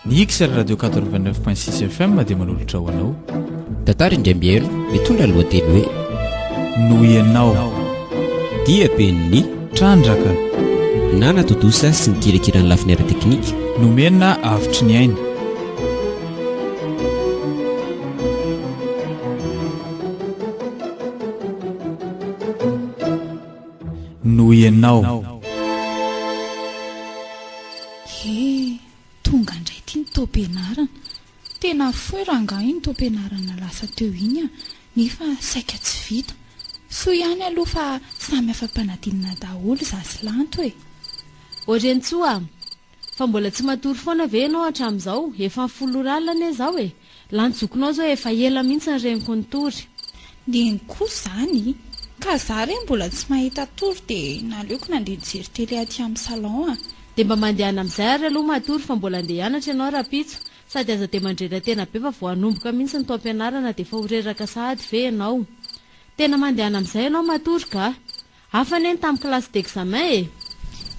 Ny XL Radio 89.6 FM dia manolotra ho anao. Tantara indray mihaino mitondra ny lohateny hoe. Noho ianao. Dia ben'ny. Trandraka. Nanatontosa sy nikirakira ny lafiny ara-teknika. Nomena avotry ny aina. Noho ianao. He, tonga indray ity ny taom-pianarana. Tena fohy rangahy iny taom-pianarana lasa teo iny an, nefa saika tsy vita. Soa ihany aloha fa samy afa-panadinana daholo izaho sy Lanto e. Ô Renintsoa a! Fa mbola tsy matory foana ve ianao hatramin'izao? Efa ny folo ora alina anie izao e! Lany zokinao izao efa ela mihitsy ny reniko nitory. Neny koa izany! Ka za re mbola tsy mahita tory dia naleoko nandeha nijery télé aty amin'ny salon a! Dia mba mandehana amin'izay ary aloha matory fa mbola andeha hianatra ianao rahampitso, sady aza dia mandrera-tena be fa vao hanomboka mihitsy ny taom-pianarana dia efa ho reraka sahady ve ianao? Tena mandehana amin'izay ianao matory ka! Hafa anie ny tamin'ny classe d'examen e!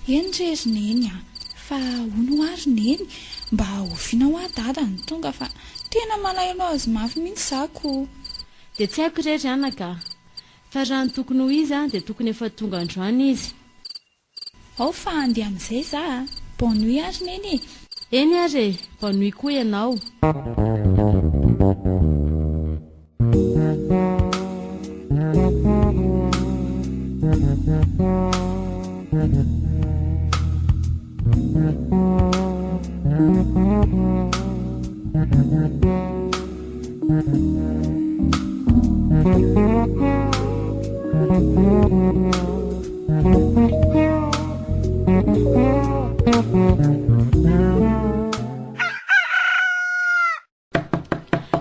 Eny re ry Neny a! Fa hono hoa ry Neny, mba oviana hoa Dada no tonga fa tena malahelo azy mafy mihitsy za ko! Dia tsy haiko re ry anaka a! Fa raha ny tokony ho izy dia tokony efa tonga androany izy. Ao fa handeha amin'izay za a! Bonne nuit ary Neny e! Eny ary e! Bonne nuit koa ianao.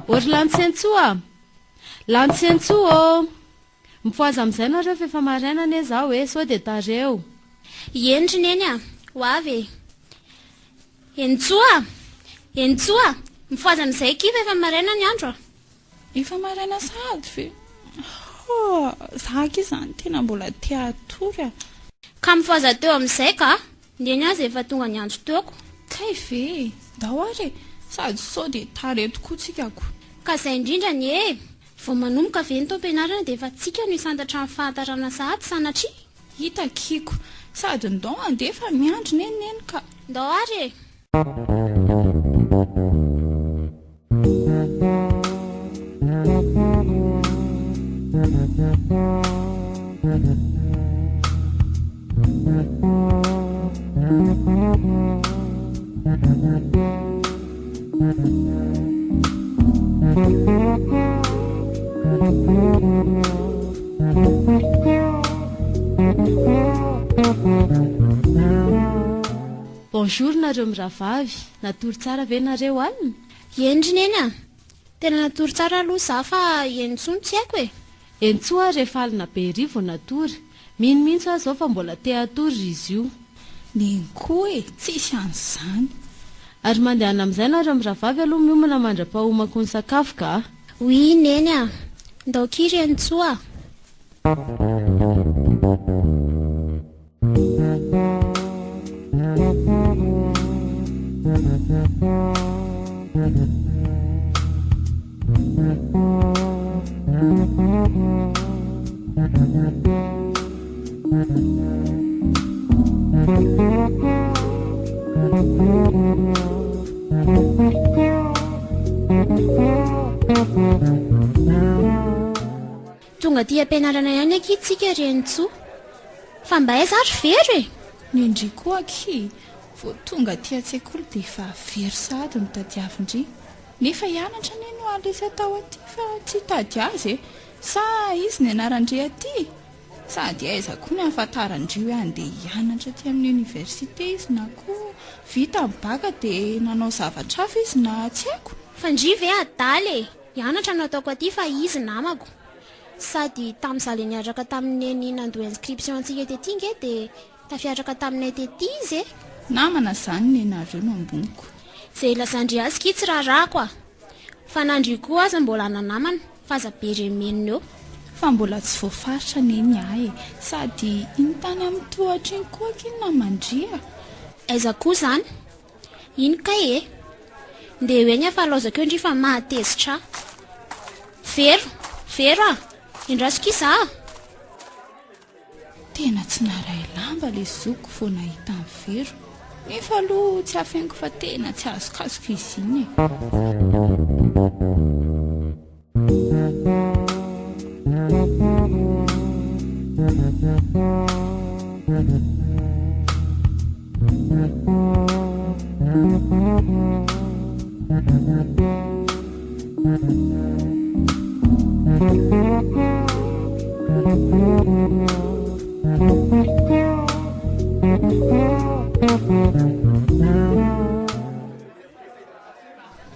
Ô ry Lantsiantsoa a! Lantsiantsoa ô! Mifohaza amin'izay nareo fa efa maraina anie izaho e, sao dia tara eo. Eny ry Neny a! Ho avy e! Henintsoa a! Henintsoa a! Mifohaza amin'izay akia fa efa maraina ny andro a! Efa maraina sahady ve? Hoo, za akia izany tena mbola te hatory a! Ka mifohaza teo amin'izay ka! Neny aza efa tonga niantso teo ko! Kay ve e! Ndao ary e! Sady sao dia tara eto koa tsika ko! Ka izay indrindra anie e! Vao manomboka ve ny taom-pianarana dia efa tsika no hisantatra amin'ny fahatarana sahady sanatria? Hita akia ko! Sady ndao andeha fa miandry ne neny ka! Ndao ary e! Bonjour nareo mirahavavy, natory tsara ve nareo alina? Eny ry Neny a! Tena natory tsara aloha za fa Henintsoa no tsy haiko e! Henintsoa ary efa alina be ery vao natory. Mino mihitsy aho izao fa mbola te hatory ry izy io. Neny koa e! Tsisy an'izany. Ary mandehana amin'izay nareo mirahavavy aloha miomana mandra-pahomako ny sakafo ka! Oui Neny a! Ndao kia ry Henintsoa a! Tonga aty am-pianarana ihany akia tsika ry Henintsoa. Fa mba aiza ary Vero e? Ny ndry koa akia vao tonga aty an-tsekoly dia efa very sahady no tadiavin-dry. Nefa hianatra anie no alesy atao aty fa tsy hitady azy e! Sa izy nianaran-dry aty? Sady aiza koa ny ahafantaran-dry hoe handeha hianatra aty amin'ny université izy na koa vita ny bac dia nanao zavatra hafa izy na tsy haiko? Fa ndry ve adala e! Hianatra no ataoko aty fa izy namako. Sady tamin'izaho le niaraka tamin'i Neny nandoa inscription antsika tety nge dia tafiaraka taminay tety izy e! Namana zany nenareo no amboniko. Ze ilazan-dry azy ki tsy raharahako a! Fa na ndry koa aza mbola hananamana fa aza be remenina eo. Fa mbola tsy voafaritra anie ny ahy e! Sady iny tany amin'ny tohatra iny koa akia ny naman-dry a! Aiza koa zany? Iny kay e! Ndeha ho eny aho fa laozako eo ndry fa mahatezitra ahy. Vero! Vero a! Endraso ki za a! Tena tsy naray lamba le zokiko vao nahita an'i Vero. Nefa aloha tsy afeniko fa tena tsy azokazoko izy iny e.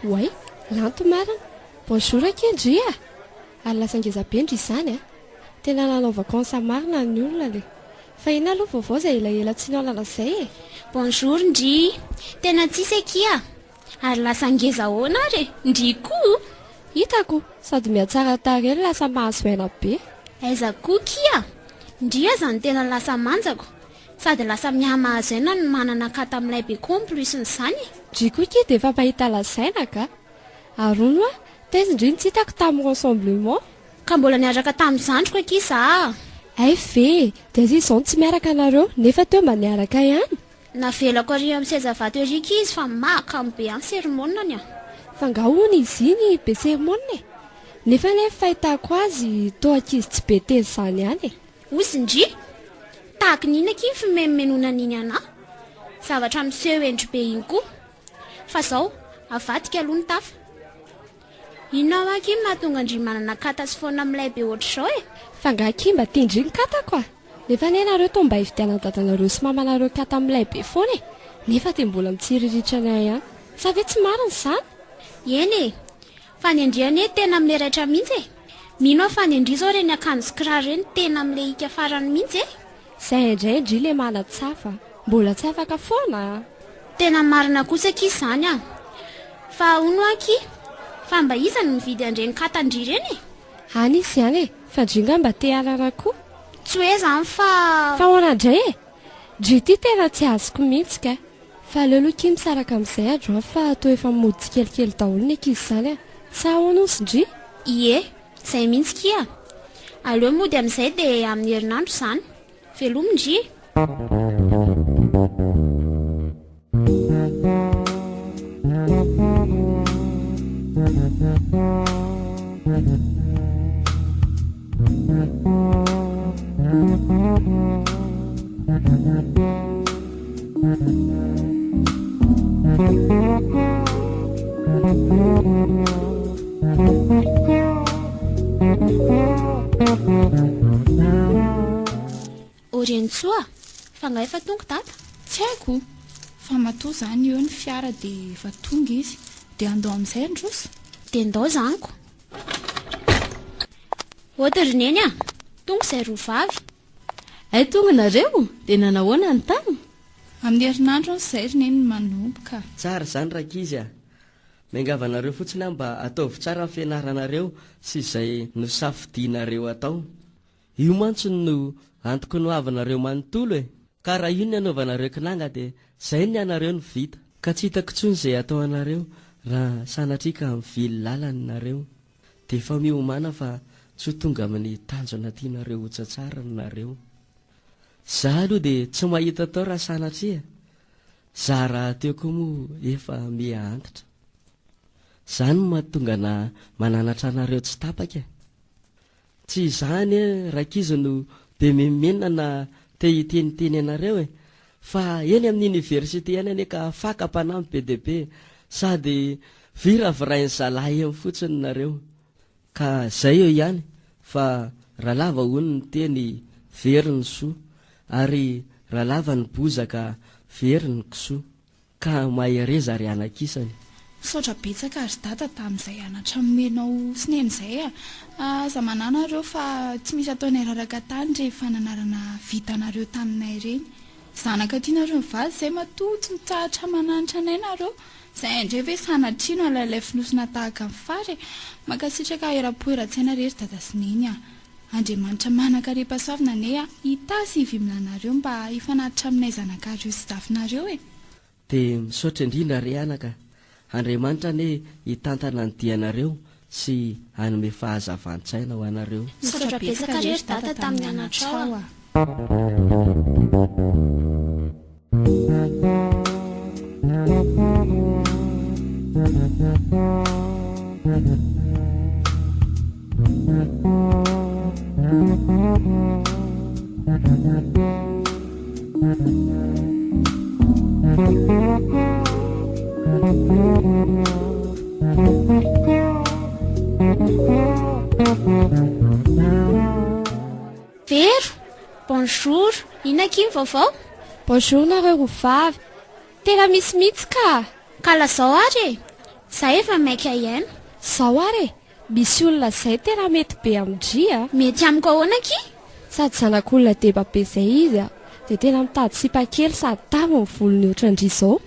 Oay, Lanto marina. Bonjour akia ndry a! Ary lasa ngeza be ndry izany a! Tena nanao vacances marina ny olona le. Fa inona aloha vaovao izay elaela tsy nihaonana izay e? Bonjour ndry! Tena tsisy akia! Ary lasa ngeza ahoana ary e? Ndry koa! Hitako! Sady mihatsara tarehy no lasa mahazo aina be. Aiza koa kia! Ndry aza no tena lasa manjako! Sady lasa miha-mahazo aina no manana kata milay be koa en plus n'izany e! Ndry koa kia dia efa mahita lazaina ka! Ary hono hoa, taiza ndry no tsy hitako tamin'ny rassemblement? Ka mbola niaraka tamin'ny zandriko akia za a! Hay ve e! Dia aiza izao no tsy miaraka nareo nefa teo mba niaraka ihany? Navelako ary amin'ny seza vato ery akia izy fa mahakamo be any sermonany a! Fa nga hono izy iny be sermona e! Nefa anie ny fahitako azy toa ankizy tsy be teny izany ihany e! Ozy ndry! Tahaky ny inona akia ny fimenomenonana iny anah? Zavatra miseho endry be iny koa! Fa zao, avadika aloha ny tafa. Inona hoa akia no mahatonga an-dry manana kata sy foana milay be ohatr'izao e? Fa nga akia mba tian-dry ny katako a! Nefa anie nareo toa mba hividianan'i dadanareo sy mamanareo kata milay be foana e! Nefa dia mbola mitsiriritra ny ahy ihany. Sa ve tsy marina izany? Eny e! Fa ny an-dry anie tena milay raitra mihitsy e! Mino aho fa ny an-dry izao ireny akanjo sy kiraro ireny tena milay hika farany mihitsy e! Zay indray ndry le manatsafa mbola tsy afaka foana a! Tena marina kosa akia izany an! Fa hono hoa akia, fa mba iza no mividy an'ireny kata-ndry ireny e? Any izy any e! Fa ndry nga mba te hanana koa? Tsy hoe izany fa. Fa ahoana indray e? Ndry ity tena tsy azoko mihitsy kay! Fa aleo aloha akia misaraka amin'izay androany fa toa efa mody tsikelikely daholo ny ankizy izany a! Sa ahoana ozy ndry? Ie! Izay mihitsy kia! Aleo mody amin'izay dia amin'ny herinandro izany. Veloma ndry e! O Renitsoa, fa nga efa tonga dada? Tsy haiko, fa matoa zany eo ny fiara dia efa tonga izy, dia andao amin'izay handroso? Dia ndao zany ko. Ody ry neny a! Tonga izay roa vavy. Hay tonga nareo? Dia nanahoana ny tany? Amin'ny herinandro hono izay ry neny no manomboka. Tsara izany rankizy a! Miangavy anareo fotsiny aho mba ataovy tsara ny fianaranareo sy izay nosafidianareo atao. Io mantsy no antoky ny hoavinareo manontolo e! Ka raha io ny anaovanareo kinanga dia izay ny anareo no vita. Ka tsy hitako intsony izay atao anareo raha sanatria ka mivily lalana nareo. Dia efa miomàna fa tsy ho tonga amin'ny tanjona tianareo ho tsatsarina nareo. Za aloha dia tsy mahita atao raha sanatria. Za rahateo koa moa efa miha antitra. Zany no mahatonga anah mananatra anareo tsy tapaka e. Tsy izaho anie rankizy no be menomenona na te hiteniteny anareo e. Fa eny amin'ny université any anie ka fakam-panahy be dia be sady viravirain'ny zalahy eny fotsiny nareo. Ka zay eo ihany fa raha lava hono ny teny very ny soa ary raha lava ny bozaka very ny kisoa. Ka mahereza ry anakisany. Misaotra betsaka ry dada tamin'izay anatra nomenao sy neny izay a! Aza manahy nareo fa tsy misy ataonay raraka tany ireny fananarana vitanareo taminay ireny. Zanaka tianareo mivady izay matoa tsy mitsahatra mananatra anay nareo. Izay indray ve sanatria no alailay fonosina tahaka ny fary e! Mankasitraka eram-po eran-tsaina re ry dada sy neny a! Andriamanitra manan-karem-pahasoavana anie hitahy sy hivimina anareo mba hifanatitra aminay zanakareo sy zafinareo e! Dia misaotra indrindra re anaka. Andriamanitra anie hitantana ny dianareo sy hanome fahazavan-tsaina ho anareo. Misaotra betsaka re ry Dada tamin'ny anatrao a! Vero! Bonjour! Inona akia ny vaovao? Bonjour nareo roa vavy! Tena misy mihitsy ka! Ka lazao ary e! Za efa maika hihaino. Zao ary e! Misy olona zay tena mety be amin-dry a! Mety amiko ahoana akia? Sady zanak'olona deba be zay izy a! Dia tena mitady sipa kely sady tavy ny volony ohatran-dry zao.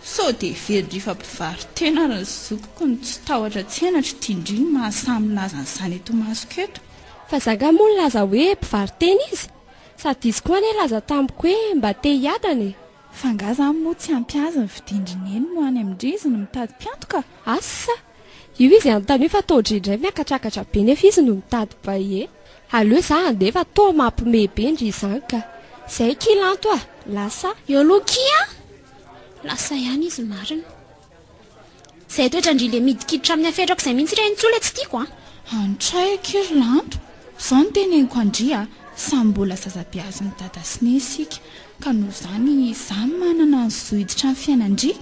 Sao dia heverin-dry fa mpivaro-tena ary ny zokiko no tsy tahotra tsy henatra ity ndry no mahasahy milaza an'izany eto imasoko eto. Fa za nga moa nilaza hoe mpivaro-tena izy? Sady izy koa anie nilaza tamiko hoe mba te hiadana e! Fa nga zany moa tsy ampy azy ny fidin-dry neny no any amin-dry izy no mitady mpiantoka? Asa! Io izy anontanio fa toa ndry indray miakatrakatra be nefa izy no mitady baie. Aleo za handeha fa toa mampime be ndry izany ka. Zay ki lanto a! Lasa. Eo aloha ki a! Lasa ihany izy marina. Izay toetran-dry le midikiditra amin'ny afetrako izay mihitsy re intsony le tsy tiako a! Antray akia ry Lanto! Izao no teneniko an-dry a! Samy mbola zaza beazin'i Dada sy Neny isika, ka noho izany izaho manana ny zo hiditra amin'ny fiainan-dry,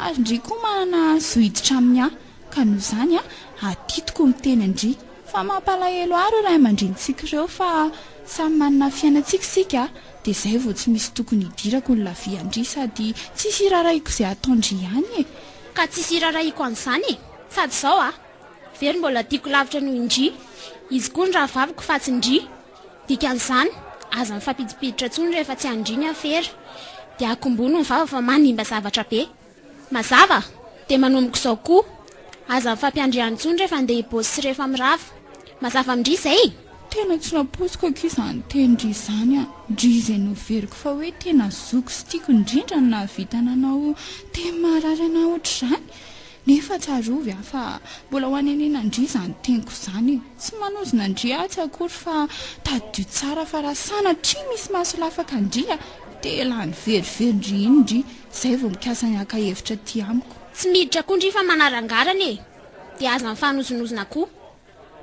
ary ndry koa manana zo hiditra amin'ny ahy, ka noho izany a, adidiko ny miteny an-dry, fa mampalahelo ahy ireo ray aman-drenintsika ireo fa samy manana ny fiainantsika isika a, Dia izay vao tsy misy tokony hidirako ny lavian-dry sady tsisy irarahiko izay ataon-dry ihany e! Ka tsisy irarahiko an'izany e! Sady izao a! Very mbola tiako lavitra noho i ndry, izy koa ny rahavaviko fa tsy ndry! Dikan'izany, aza mifampidipiditra intsony rehefa tsy an-dry ny afera! Dia akombono ny vava fa manimba zavatra be! Mazava? Dia manomboka izao koa, aza mifampiandriana intsony rehefa andeha hiboss sy rehefa mirava. Mazava amin-dry izay e? Tena tsy nampoiziko akia izany tenin-dry izany an! Ndry izay noheveriko fa hoe tena zoky sy tiako indrindra no nahavita nanao teny maharary anah ohatr'izany. Nefa tsarovy an fa mbola ho anenenan-dry izany teniko izany e! Tsy manozona an-dry aho tsy akory fa tadidio tsara fa raha sanatria misy mahasolafaka an-dry an, dia lany veriverin-dry iny ndry. Zay vao mikasa ny haka hevitra aty amiko. Tsy miditra koa ndry fa manarangarana e! Dia aza mifanozonozona koa.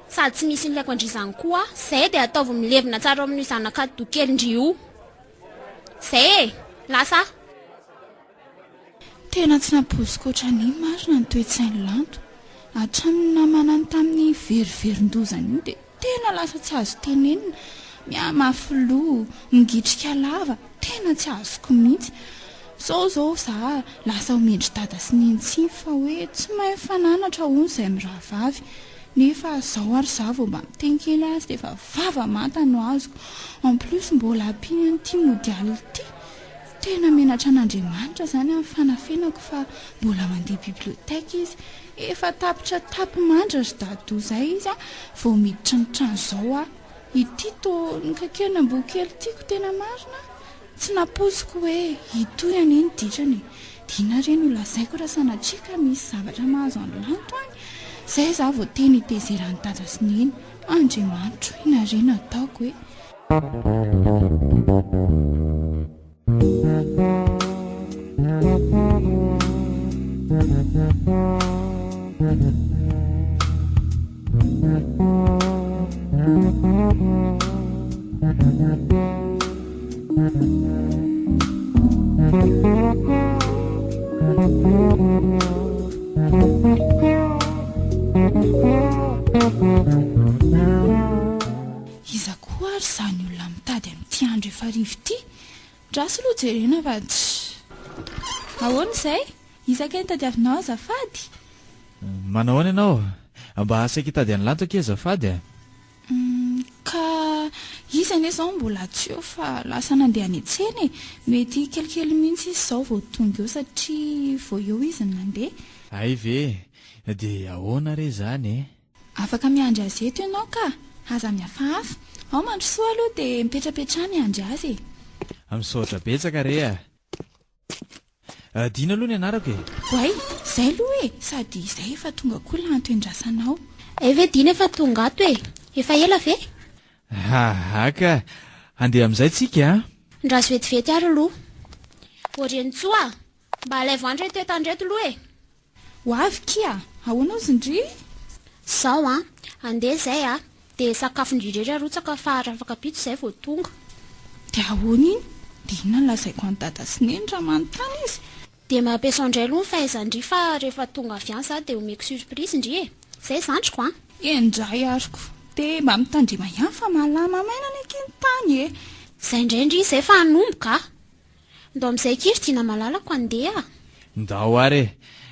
Sady tsy misy ilaiko an-dry izany koa aho. Zay dia ataovy milevina tsara ao amin'io zanak'atidoha kelin-dry io. Zay e! Lasa aho. Tena tsy nampoiziko ohatran'iny marina ny toe-tsain'i Lanto. Hatramin'ny namanany tamin'ny veriverin-dozany iny dia Tena lasa tsy azo tenenina, mihamafy loha, mingitrika lava, tena tsy azoko mihitsy. Zao zao za lasa omen-dry dada sy neny tsiny fa hoe tsy mahay mifananatra hono izay mirahavavy. Nefa zao ary za vao mba miteny kely azy dia efa vava manta no azoko. En plus mbola ampiany an'ity mody alina ity. Tena menatra an'Andriamanitra zany amin'ny fanafenako fa mbola mandeha bibliothèque izy. Efa tapitra tapi-mandry ry Dadou zay izy a, vao miditra ny trano zao aho. Ity tô nikakerina amboa kely tiako tena marina a! Tsy nampoiziko hoe hitohy anie ny ditrany e! Dina re no lazaiko raha sanatria ka misy zavatra mahazo an'i Lanto any! Zay za vao teny hitezeran'i Dada sy Neny. Andriamanitro inona re no ataoko e! Iza koa ary izany olona mitady amin'ity andro efa hariva ity? Ndraso aloha jerena fa tsy. Ahoana izay? Iza kay no tadiavinao azafady? Manao ahoana ianao? Mba saika hitady an'i Lanto akia azafady a! Humm ka izy anie izao mbola tsy eo fa lasa nandeha any an-tsena e! Mety kelikely mihitsy izy izao vao tonga eo satria vao eo izy no nandeha. Hay ve? Dia ahoana re izany e? Afaka miandry azy eto ianao ka! Aza mihafahafa. Ao mandrosoa aloha dia mipetrapetraha miandry azy e! Misaotra betsaka re a! Dina aloha ny anarako e. Oay, izay aloha e! Sady izay efa tonga koa Lanto endrasanao. Hay ve Dina efa tonga ato e! Efa ela ve? Aha ka! Handeha amin'izay tsika a! Ndraso vetivety ary aloha. Ô Renintsoa a! Mba alaivo andry ireto entana ireto aloha e! Ho avy kia! Ahoana ozy ndry? Zao an! Andeha izay a! Dia sakafon-dry irery arotsaka fa rafakapitso izay vao tonga. Dia ahoana iny? Dia inona no lazaiko an'i dada sy neny raha manontany izy? Dia mba ampiasao indray aloha ny fahaizan-dry fa rehefa tonga avy any za dia omeko surprise ndry e! Zay zandriko an! Eny ndray ariko! Dia mba mitandrema ihany fa malama maina anie akia ny tany e! Zay indray ndry izay fa hanomboka a! Ndao amin'izay akia ry Dina malalako handeha a! Ndao ary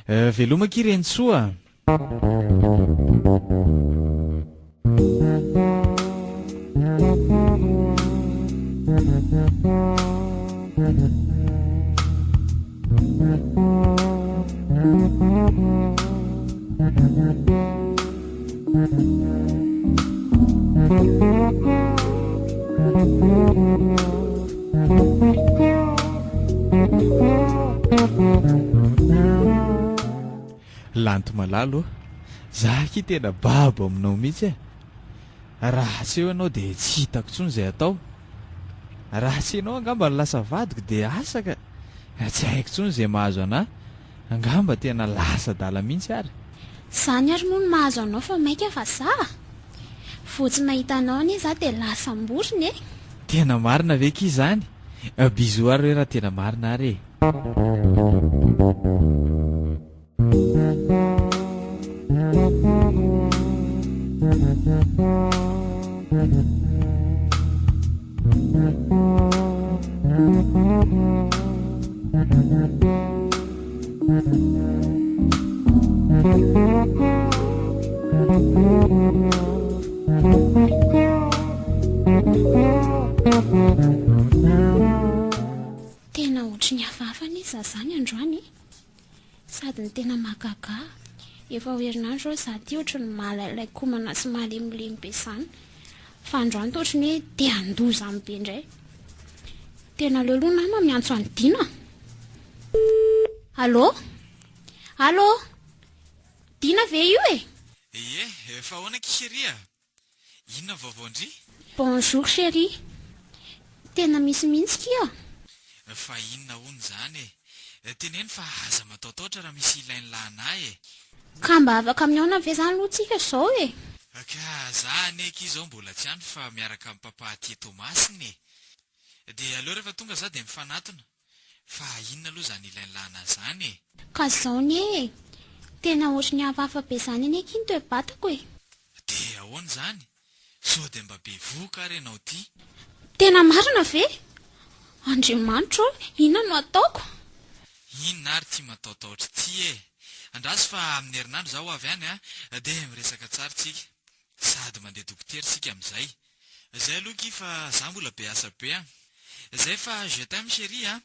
e! Veloma akia Renintsoa a! Lanto malala ô! Za akia tena babo aminao mihitsy e! Raha tsy eo ianao dia tsy hitako intsony izay atao. Raha tsy ianao angamba no lasa vadiko dia asa ka! Tsy haiko intsony izay mahazo anà. Angamba tena lasa adala mihitsy ary. Izany ary moa no mahazo anao fa maika fa za? Vao tsy mahita anao anie za dia lasa amborina e! Tena marina ve ki izany? Bisous ary hoe raha tena marina ary e! Tena ohatry ny hafahafa anie za zany androany e! Sady ny tena mahagaga ahy, efa ho herinandro izao za ty ohatry ny mahalailay komana sy mahalemilemy be izany, fa androany toa ohatry ny hoe te handoa izany be indray. Tena aleo aloha nama miantso an'i Dina a! Allô? Allô? Dina ve io e? Ie, fa ahoana akia chérie a? Inona ny vaovao ndry? Bonjour chérie. Tena misy mihitsy kia. Fa inona hono izany e? Teneno fa aza mataotaotra raha misy ilain'lah anah e! Ka mba afaka mihaona ve zany aloha tsika zao e? Ka za anie akia zao mbola tsy any fa miaraka amin'i papa aty Toamasina e! Dia aleo rehefa tonga za dia mifanatona. Fa inona aloha izany ilain'lah anah zany e? Ka zao anie e! Tena ohatry ny hafahafa be zany anie akia ny toe-batako e! Dia ahoana izany? Sao dia mba bevohoka ary ianao ity? Tena marina ve? Andriamanitro ô, inona no ataoko? Inona ary ity mataotaotra ity e? Andraso fa amin'ny herinandro izaho ho avy any an, dia miresaka tsara tsika. Sady mandeha dokotera isika amin'izay. Zay aloha ki fa za mbola be asa be an. Zay fa je t'aime chérie a.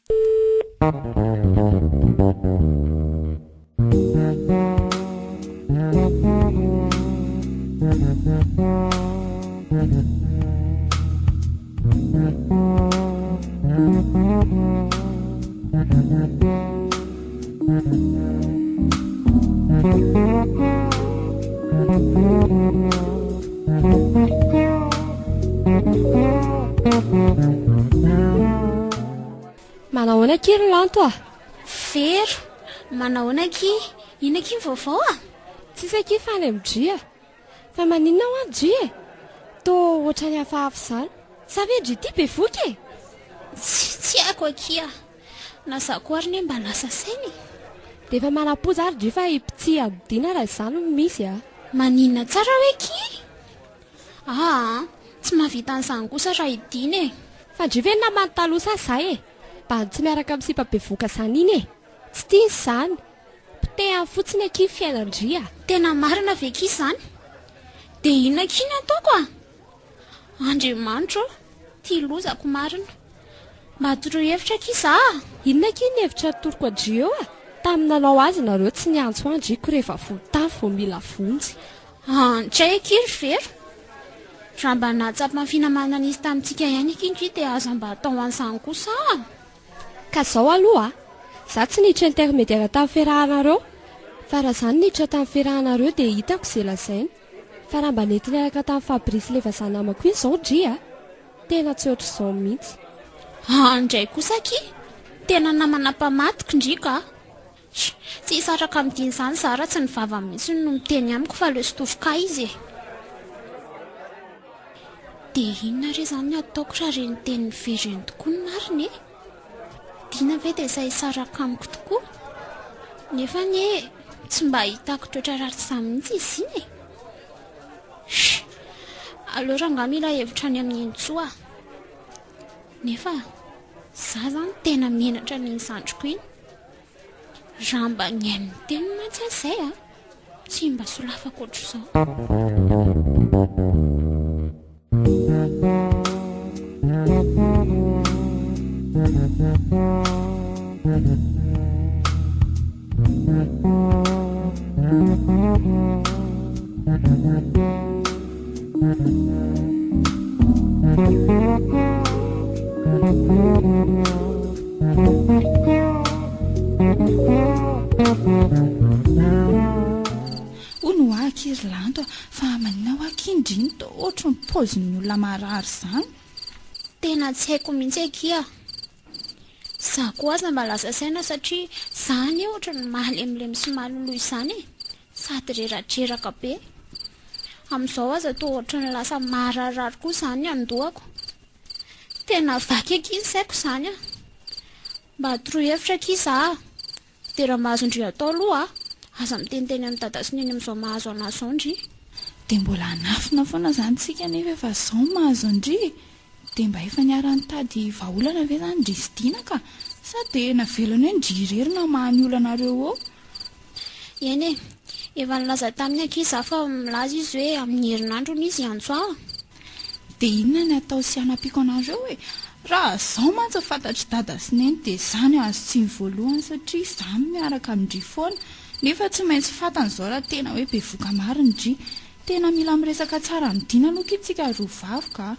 Manahoana akia ry Lanto a! Vero, manahoana akia? Inona akia ny vaovao a? Tsisy akia fa any amin'ny dry a! Fa maninona hoa dry e? Toa ohatran'ny hafahafa izany. Sa ve dry ity bevoka e? Tsy tsy haiko akia. Na za koa ary anie mba lasa saina e. Dia efa manam-poza ary dry fa hipitsiha amin'i Dina raha izany no misy a! Maninona tsara hoe ki? Aa, tsy mahavita an'izany kosa raha i Dina e. Fa ndry ve ny namany taloha sa za e? Bandy tsy miaraka amin'ny sipa bevoka izany iny e! Tsy tiany izany. Potehany fotsiny akia ny fiainan-dry a! Tena marina ve akia izany? Dia inona akia ny ataoko a? Andriamanitra ô! Ty lozako marina. Mba toroy hevitra akia za a! Inona akia ny hevitra atoroko an-dry eo a? Tamin'ny nanao azy nareo tsy niantso an-dry ko rehefa voa tany vao mila vonjy. Antray akia ry Vero. Raha mba nahatsapa ny finamanana nisy tamintsika ihany akia ndry dia aza mba atao an'izany kosa a! Ka zao aloha a! Za tsy niditra intermédiaire tamin'ny fiarahanareo. Fa raha za no niditra tamin'ny fiarahanareo dia hitako izay lazaina. Fa raha mba nety niaraka tamin'i Fabrice ilay vazaha namako iny izao ndry a! Tena tsy ohatr'izao mihitsy. An ndray kosa akia! Tena namana mpamadiko ndry ka! Tsy hisaraka amin'i Dina izany za raha tsy ny vavany mihitsy no miteny amiko fa aleo sy izy e! Dia inona re izany no ataoko raha ireny tenin'i Vy ireny tokoa no marina e? Dina ve dia sahy hisaraka amiko tokoa? Nefa anie tsy mba hitako toetra ratsy izany mihitsy izy iny e! Sh! Aleo rangahy mila hevitra any amin'i Nenitsoa a! Nefa za izany tena menatra an'iny zandriko iny. Raha mba nihaino ny teniny mantsy aho izay a, tsy mba solafaka ohatr'izao. Hono hoa akia ry Lanto a, fa maninona hoa akia ndry no toa ohatry ny paozin'ny olona marary izany? Tena tsy haiko mihitsy akia. Za koa aza mba lasa saina satria za anie ohatry ny mahalemilemy sy maloloha izany e! Sady reradreraka be. Amin'izao aza toa ohatry ny lasa mararirary koa izany ny andohako. Tena vaky akia ny saiko izany a! Mba atoroy hevitra akia za a! Dia raha mahazo ndry atao aloha a! Aza miteniteny amin'i dada sy neny amin'izao mahazo anah izao ndry. Dia mbola hanafina foana izany tsika nefa efa izao ny mahazo an-dry e! Dia mba efa niara-nitady vahaolana ve izany ndry sy Dina ka? Sa dia navelany hoe ndry irery namaha ny olanareo eo? Eny e! Efa nilaza taminy akia za fa milaza izy hoe amin'ny herinandro hono izy hiantso ahy. Dia inona ny atao sy hanampiako anareo e? Raha izao mantsy fantatr'i Dada sy Neny dia izaho no azo tsiny voalohany satria izaho no miaraka amin-dry foana. Nefa tsy maintsy fantany izao raha tena hoe bevoka marina dry. Tena mila miresaka tsara amin'i Dina aloha akia tsika roa vavy ka.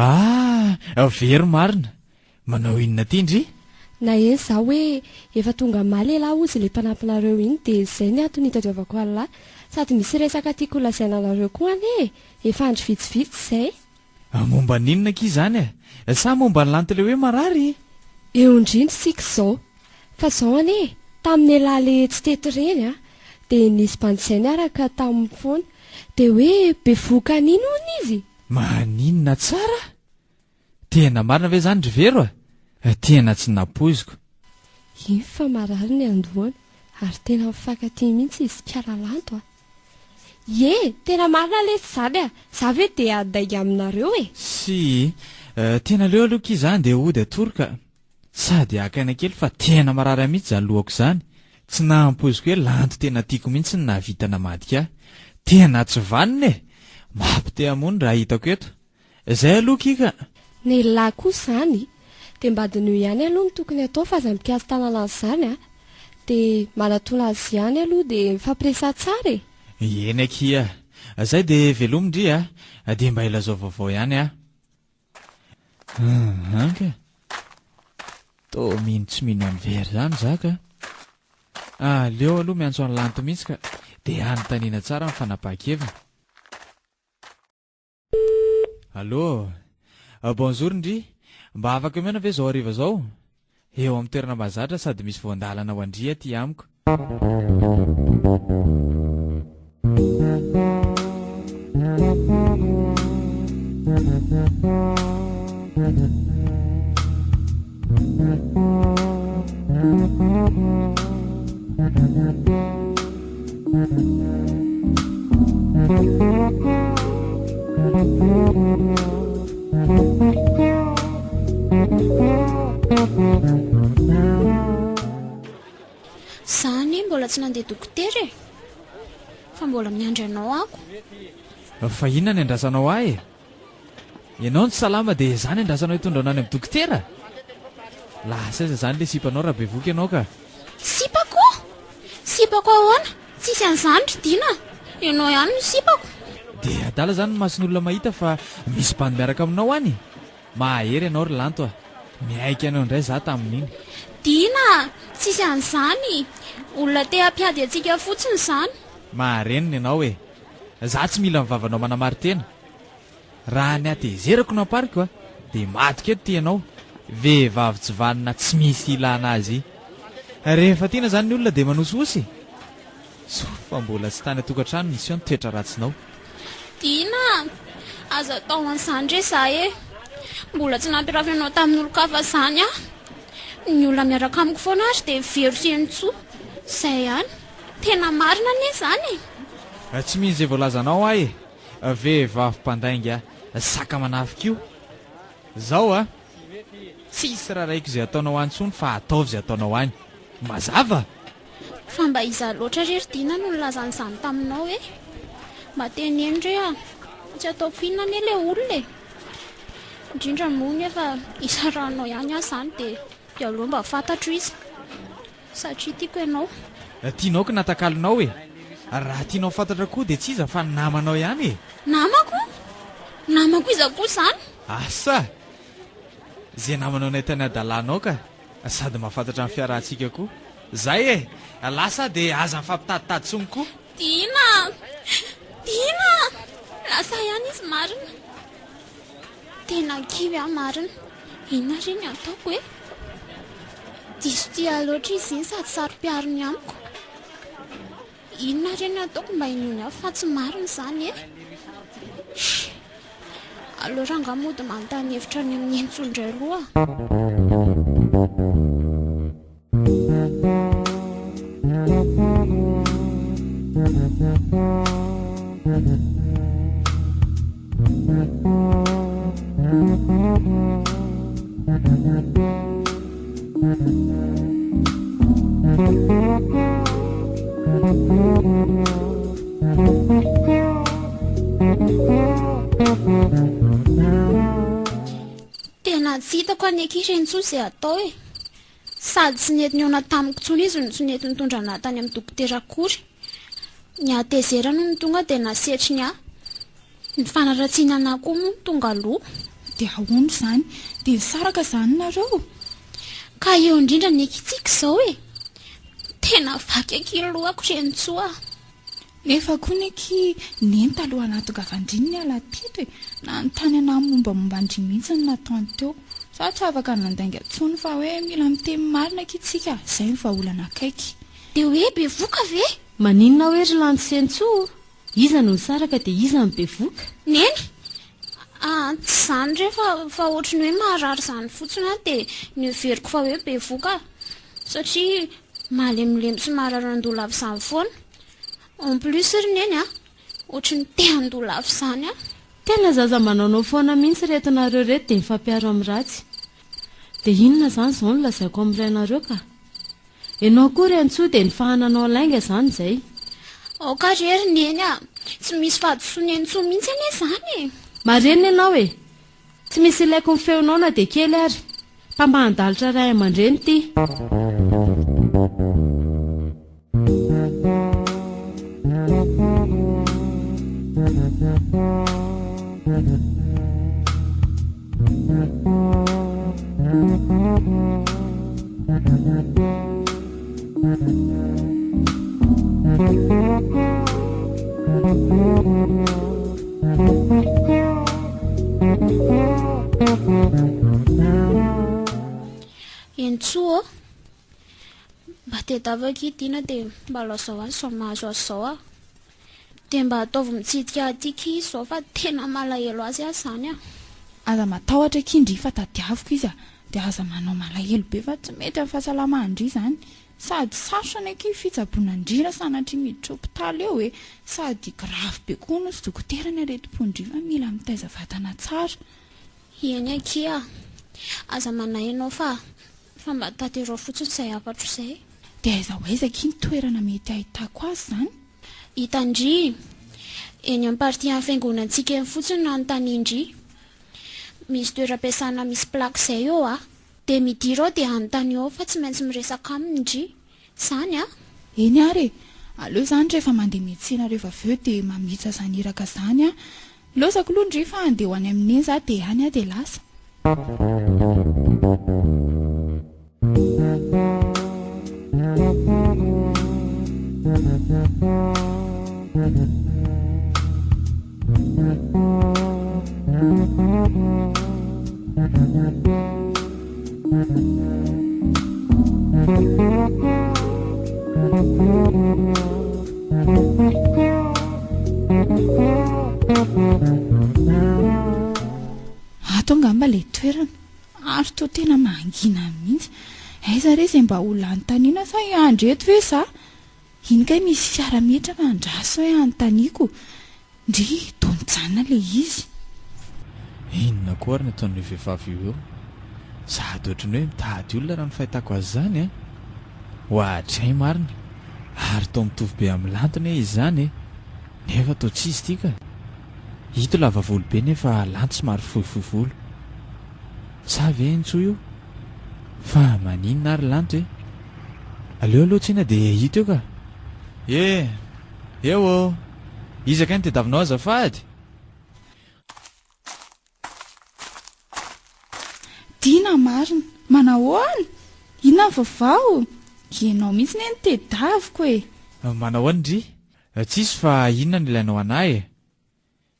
Ah, very marina. Manao inona aty ndry? Naheno za hoe efa tonga omaly elah hozy ilay mpanampinareo iny dia izay ny antony hitadiavako an'lah. Sady misy resaka tiako holazaina anareo koa anie e! Efa andro vitsivitsy izay. Momba ny inona akia izany e? Sa momba ny lanto ilay hoe marary? Eo indrindra isika izao. Fa izao anie e, tamin'elah le tsy teto ireny a, dia nisy bandy izay niaraka taminy foana. Dia hoe bevohoka an'iny hono izy? Maninona tsara? Tena marina ve izany ry Vero a? Tena tsy nampoiziko. Iny fa marary ny andohany ary tena mifankatia mihitsy izy kala Lanto a! Ie, tena marina lesy izany a! Za ve dia handainga aminareo e! Sy, tena aleo aloha ki za andeha hody hatory ka! Sady haka aina kely fa tena marary ahy mihitsy izany lohako izany. Tsy nahampoiziko hoe Lanto tena tiako mihitsy no nahavita namadika ahy. Tena tsy vanona e! Mampite hamono raha hitako eto. Zay aloha kika a! Ny lahy kosa izany dia mba diniho ihany aloha ny tokony atao fa aza mikasi-tanana an'izany a! Dia manatona azy ihany aloha dia mifampiresaha tsara e! Eny akia a! Zay dia velomy ndry a! Dia mba ilazao vaovao ihany aho. Hum ka! Toa mino tsy mino an'i Very izany za ka! Aleo aloha miantso an'i Lanto mihitsy ka! Dia anontaniana tsara ny fanapahan-keviny. Allô Bonjour ndry, mba afaka omena ve zao hariva zao? Eo amin'ny toerana mahazatra sady misy voan-dalana ho an-dry aty amiko. Zany. tsy nandeha dokotera e! Fa mbola miandry anao ako. Fa inona ny andrasanao ahy e? Ianao no tsy salama dia izaho ny andrasanao hitondra anao any amin'ny dokotera? Lasa aiza izany ilay sipanao raha bevohoka ianao ka? Sipako? Sipako ahoana? Tsisy an'izany ry Dina a! Ianao ihany no sipako. Dia adala izany ny mason'olona mahita fa misy bandy miaraka aminao any? Mahahery ianao ry Lanto a! Miaiky anao indray izaho tamin'iny. Dina a! Tsisy an'izany! Olona te hampiady antsika fotsiny izany. Maharenina ianao e! Izaho tsy mila ny vavanao manamari-tena. Raha ny hatezerako no ampariko a, dia madika eto ity ianao, vehivavy tsy vanona tsy misy ilana azy. Rehefa tiana izany ny olona dia manosihosy? Soa fa mbola tsy tany an-tokantrano niseho ny toetra ratsinao. Dina a! Aza atao an'izany re za e! Mbola tsy nampirafy anao tamin'olon-kafa izany aho. Ny olona miaraka amiko foana ary dia vero sy Henintsoa. Izay ihany. Tena marina anie izany e! Tsy mino izay voalazanao aho e! Vehivavy mpandainga saka manafika io. Zao a! Tsisy raraiko izay ataonao any intsony fa ataovy izay ataonao any. Mazava? Fa mba iza loatra re ry Dina no nilaza an'izany taminao e? Mba teneno re a! Tsy ataoko inona anie ilay olona e! Indrindra moa nefa isarahanao ihany aho izany dia dia aleo mba fantatro izy. Satria tiako ianao. Tianao ko natakalonao e! Raha tianao fantatra koa dia tsy iza fa ny namanao ihany e! Namako? Namako iza koa izany? Asa! Izay namanao nahita ny hadalanao ka! Sady mahafantatra ny fiarahantsika koa. Zay e! Lasa aho dia aza mifampitaditady tsony koa! Dina! Dina! Lasa ihany izy marina! Tena kivy aho marina. Inona re ny ataoko e? Diso tia ahy loatra izy iny sady saro-piaro ny amiko. Inona re ny ataoko mba hinoany ahy fa tsy marina izany e? Shh! Aleo rangahy mody manontany hevitra any amin'i Entso indray aloha. Tena tsy hitako anie akia ireny intsony izay atao e. Sady tsy nety nihaona tamiko intsony izy no tsy nety nitondra anà tany amin'ny dokotera akory. Ny hatezerany hono tonga dia nasetriny ahy. Ny fanaratsiana anà koa moa no tonga aloha. Dia ahoana izany? Dia nisaraka izany nareo? Ka eo indrindra ny ekintsika izao e! Tena vaky akia ny lohako Renintsoa a! Nefa koa ny akia neny taloha nahatongavan-dry niala teto e! Nanontany anah mombamomba an-dry mihitsy ny nataony teo. Za tsy afaka nandainga intsony fa hoe mila miteny marina akia tsika, zay no vahaolana akaiky. Dia hoe bevoka ve? Maninona hoe ry Lanto sy Entsoa o? Iza no nisaraka dia iza no bevoka? Neny! Ah, tsy izany re fa fa ohatry ny hoe maharary izany fotsiny aho dia noheveriko fa hoe bevoka satria malemilemy sy maharary andoha lava izany foana. En plus ry Neny a, ohatry ny te handoa lava izany aho. Tena zaza manaonao foana mihitsy ireto nareo ireto dia mifampiaro amin'ny ratsy. Dia inona izany izao no lazaiko amin'ny rainareo ka? Ianao koa ry Antsoa dia nifahananao lainga izany izay. Aoka re ry Neny a! Tsy misy fahadisoan'i Antsoa mihitsy anie izany e! Marenina ianao e! Tsy misy ilaiko ny feonao na dia kely ary. Mpambahan-dalitra ray aman-dreny ity. Entsoa ô! Mba tedavo akia Dina dia mba lazao azy izao mahazo azy izao aho. Dia mba ataovy mitsidika aty akia izy izao fa tena malahelo azy aho izany ah. Aza matahotra akia ndry fa tadiaviko izy ah. Dia aza manao malahelo be fa tsy mety amin'ny fahasalaman-dry izany. Sady sarotra anie akia fitsaboana an-dry raha sanatria miditra hopitaly eo e. Sady grave be koa hono ry dokotera ny aretim-pon-dry fa mila mitaiza vatana tsara. Eny akia ah. Aza manahy ianao fa fa mba tanterao fotsiny izay hafatro izay. Dia aiza ho aiza akia ny toerana mety hahitako azy izany? Hitan-dry. Eny amin'ny partie an'ny fiangonantsika eny fotsiny no anontanian-dry. Misy toeram-piasana misy plaque izay eo a. Dia midira ao dia anontanio ao fa tsy maintsy miresaka aminy ndry. Izany a! Eny ary e! Aleo izany rehefa mandeha miantsena rehefa avy eo dia mamita izany iraka izany aho. Laozako aloha ndry fa handeha ho any amin'i Neny za dia any aho dia lasa. Ato angamba ilay toerana. Ary toa tena mangina mihitsy. Aiza re izay mba olona anontaniana sa hiandry eto ve za? Iny kay misy fiara mihetraka andraso hoe anontaniako. Ndry, toa mijanona ilay izy. Inona koa ary ny ataon'io vehivavy io eo? Sady ohatran'ny hoe mitady olona raha ny fahitako azy izany an! Oadray marina! Ary toa mitovy be amin'i Lanto anie izy izany e! Nefa toa tsy izy ity ka! Ito lava volo be nefa Lanto somary fohifohy volo. Sa ve Ntsoa io? Fa maninona ary Lanto e? Aleo aloha tsena dia hita eo ka! E! Eo ô! Iza kay no tediavinao azafady? Dina marina! Manahoana? Inona ny vaovao? Ianao mihitsy anie no tedaviko e! Manahoana ndry? Tsisy fa inona no ilainao anah e?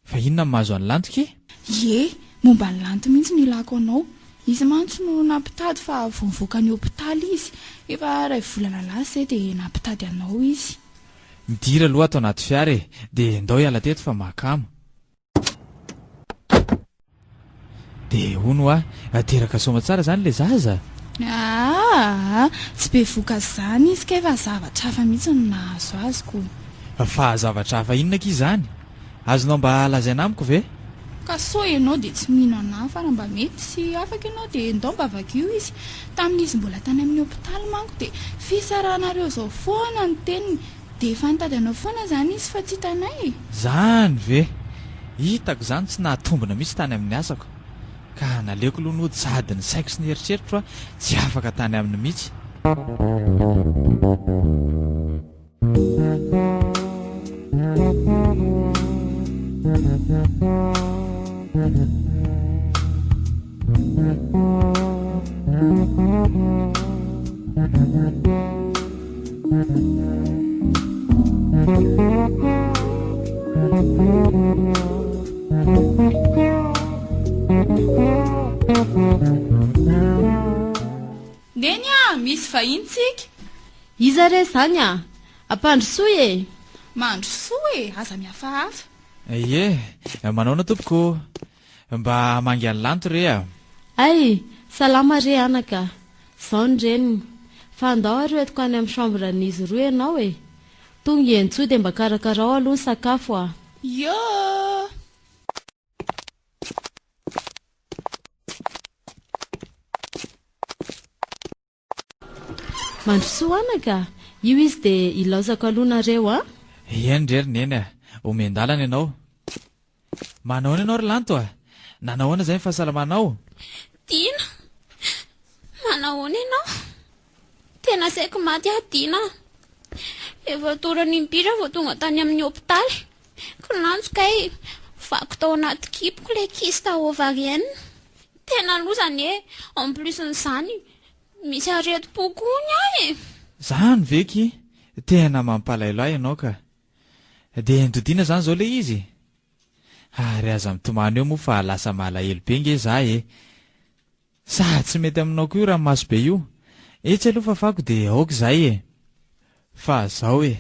Fa inona no mahazo an'i Lanto ki? Ie, momba an'i Lanto mihitsy no ilako anao. Izy mantsy no nampitady fa vao nivoaka ny hopitaly izy. Efa iray volana lasa izay dia nampitady anao izy. Midira aloha ato anaty fiara e, dia ndao hiala teto fa mahakamo. Dia hono hoa, teraka soamatsara izany ilay zaza? Aa! Tsy bevoka izany izy kay fa zavatra hafa mihitsy no nahazo azy ko. Fa zavatra hafa inona akia izany? Azonao mba lazaina amiko ve? Ka sao ianao dia tsy mino anah fa raha mba mety sy afaka ianao dia ndao mba vakio izy. Tamin'izy mbola tany amin'ny hopitaly manko dia fisarahanareo izao foana ny teniny. Dia efa nitady anao foana izany izy fa tsy hitanay e! Zany ve! Hitako izany tsy nahatombina mihitsy tany amin'ny asako. Ka naleoko aloha nody sady ny saiko sy ny eritreritro tsy afaka tany aminy mihitsy. Neny a! Misy vahiny tsika! Iza re izany a? Ampandrosoy e! Mandrosoa e! Aza mihafahafa. Ie, manaona tompoko ô! Mba hamangy an'i Lanto re a! Hay! Salama re anaka! Zao ny reniny. Fa andao ary ho entiko any amin'ny chambre-n'izy roa ianao e! Tonga i Entsoa dia mba karakarao aloha ny sakafo a! Ioo! Mandrosoa anaka a! Io izy dia ilaozako aloha nareo a! Eny re ry Neny a! Omen-dalana ianao. Manahoana ianao ry Lanto a! Nanahoana izay ny fahasalamanao? Dina! Manahoana ianao? Tena saiky maty aho Dina a! Efa torana impiry aho vao tonga tany amin'ny hopitaly. Kinanjo kay vaky tao anaty kiboko ilay kyste ovarienne. Tena loza anie, en plus n'izany misy aretim-po koa ny ahy e! Zany ve ki? Tena mampalahelo ahy ianao ka. Dia nododiana zany zao le izy? Ary aza mitomany eo moa fa lasa malahelo be nge za e! Sa tsy mety aminao koa io ranomaso be io? Etsy aloha fafako dia aoka izay e! Fa zao e!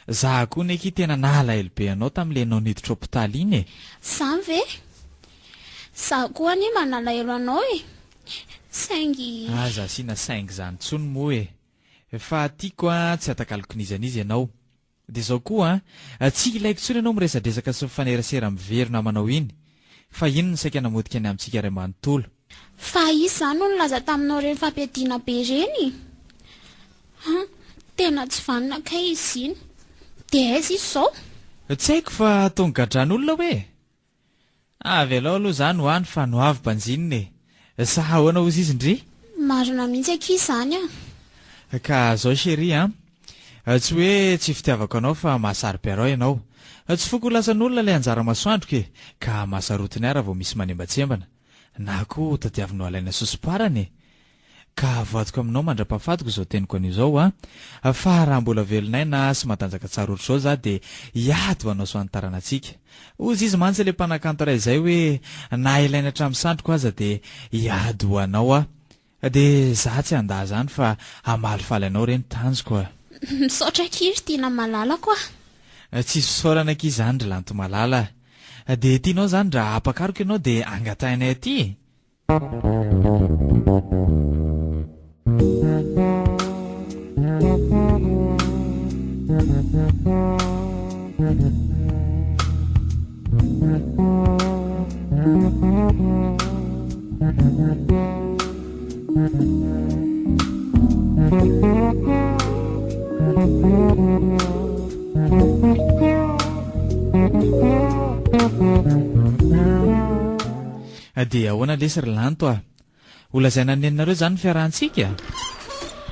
Za koa ne ki tena nalahelo be anao tamin'ilay enao niditra hopitaly iny e! Zany ve? Za koa anie mba nalahelo anao e! Saingy. Aza asiana saingy zany tsony moa e! Fa tiako an tsy atakaloko n'iza n'iza ianao. Dia izao koa an, tsy ilaiko intsony ianao miresadresaka sy mifanerasera amin'ny very namanao iny, fa iny no saika namotika ny amintsika iray manontolo. Fa iza izany no nilaza taminao ireny fampiadiana be ireny? An! Tena tsy vanona kay izy iny. Dia aiza izy izao? Tsy haiko fa ataony gadran'olona hoe? Avelao aloha izany ho any fa no avy banjinina e! Sa ahoana hozy izy ndry? Marina mihitsy akia izany an! Ka zao chérie an! Tsy hoe tsy fitiavako anao fa mahasaro-piaro ahy ianao. Tsy foko ho lasan'olona ilay anjara masoandroko e! Ka mahasarotiny ahy raha vao misy manembatsembana. Na koa tadiavinao alaina sosoparana e! Ka voadiko aminao mandra-pahafatiko izao teniko anio izao a! Fa raha mbola velon'aina sy matanjaka tsara ohatr'izao za dia hiady ho anao sy ho an'ny taranantsika. Hozy izy mantsy ilay mpanakanto iray izay hoe na ilaina hatramin'ny sandriko aza dia hiady ho anao aho. Dia za tsy handà izany fa hamalifaly anao re ny tanjoko a! Misaotra akia ry Tiana malalako a! Tsisy fisaorana akia izany ry Lanto malala a! Dia tianao izany raha ampakariko ianao dia angatahinay aty e? Dia ahoana lesy ry Lanto a! Ho lazaina an'i neninareo izany ny fiarahantsika?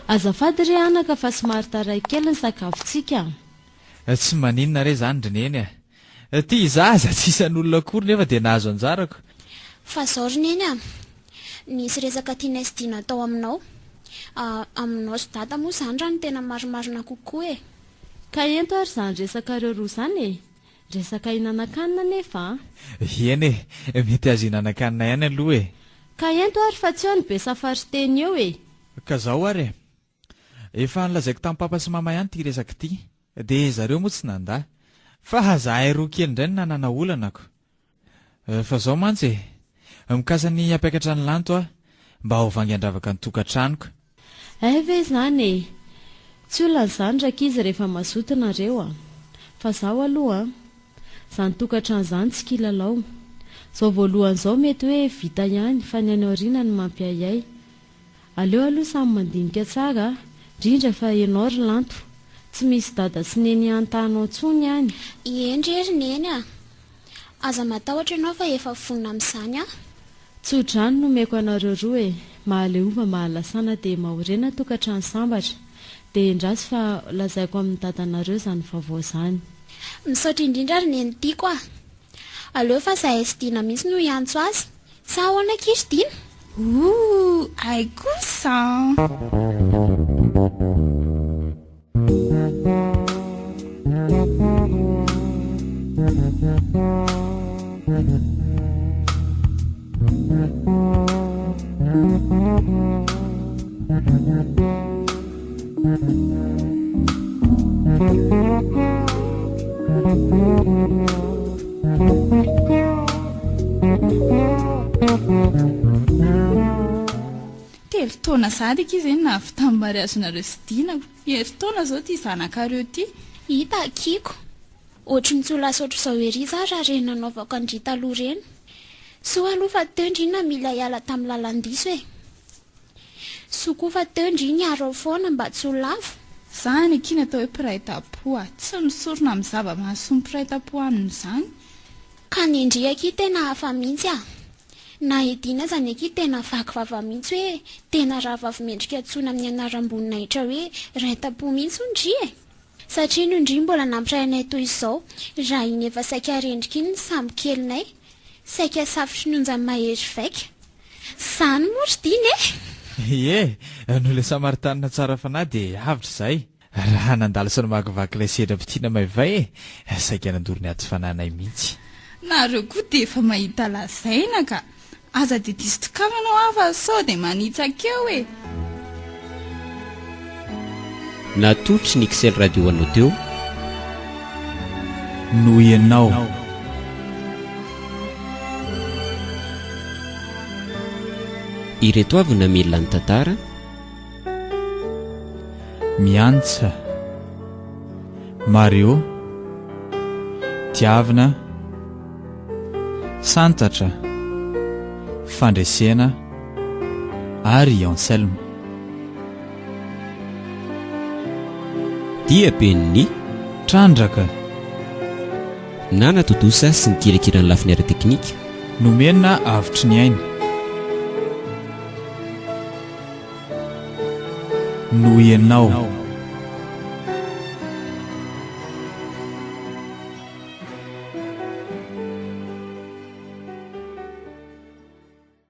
Azafady re anaka fa somary taraiky kely ny sakafontsika a! Tsy maninona re izany ry neny a! Ity zaza tsy isan'olona akory nefa dia nahazo anjarako. Fa zao ry neny a! Nisy resaka tianay sy Dina atao aminao. Aminao sy dada moa izany raha ny tena marimarina kokoa e! Ka ento ary izany resakareo roa izany e! Resaka hinanan-kanina anefa an! Eny e! Mety azo hinanan-kanina ihany aloha e! Ka ento ary fa tsy eo ny be safariteny eo e! Ka zao ary e! Efa nolazaiko tamin'i papa sy mama ihany ity resaka ity, dia zareo moa tsy nandà. Fa zahay roa kely indray no nanana olana ko! Fa zao mantsy e! Mikasa ny hampiakatra an'i Lanto aho, mba ho vangy handravaka ny tokantranoko. Hay ve izany e! Tsy olana izany rankizy rehefa mazoto nareo a! Fa zaho aloha an! Izany tokantrano izany tsy kilalao. Izao voalohany izao mety hoe vita ihany fa ny any aoriana no mampiahiahy. Aleo aloha samy mandinika tsara a! Indrindra fa ianao ry Lanto. Tsy misy dada sy neny hihanta anao intsony any. Eny re ry neny a! Aza matahotra ianao fa efa vonona amin'izany aho. Tso-drano no omeko anareo roa e! Mahaleova mahalasana dia mahorena tokantrano sambatra. Dia endraso fa lazaiko amin'ny dadanareo izany vaovao izany. Misaotra indrindra ry neny tiako a! Aleo fa zahay sy Dina mihitsy no hiantso azy. Sa ahoana akia ry Dina? Ooh, hay kosa an! Telo taona sahady akia izay no nahavitan'ny mariazinareo sy Dina. Herintaona izao ity zanakareo ity. Hita akia-ko. Ohatry ny tsy ho lasa ohatr'izao ery za raha ireny nanaovako an-dry taloha ireny. Soa aloha fa teo ndry namily ahy hiala tamin'ny lalan-diso e. Soa koa fa teo ndry niaro ahy foana mba tsy ho lavo. Izany akia ny atao hoe mpiray tampo a! Tsy misorona amin'ny zava-mahasoa ny mpiray tampo aminy izany. Ka ny ndry akia tena hafa mihitsy a! Na i Dina aza anie akia tena vaky vava mihitsy hoe tena rahavavy mendrika antsoina amin'ny anaram-boninahitra hoe ray tampo mihitsy hono ndry e! Satria noho ndry mbola nampiray anay toy izao raha iny efa saika rendrika iny ny sambo kelinay, saika safotry ny onja mahery vaika. Zany moa ry Dina e! Ie, noho ilay Samaritanina tsara fanahy dia avotra izahay. Raha nandalo sy namakivaky ilay sedram-pitiana maivay e, saika nandoro ny aty fanahinay mihitsy. Nareo koa dia efa mahita lazaina ka! Aza dia diso tokamana hoa fa sao dia manitsaka eo e! Natolotry ny Xcel Radio anao teo. Noho ianao. Ireto avy no namelona ny tantara. Miantsa, Mario, Tiavina, Santatra, Fandresena ary i Anselme. Diaben'ny. Trandraka. Nanatontosa sy nikirakira ny lafiny ara-teknika. Nomena avotry ny aina. Noho ianao.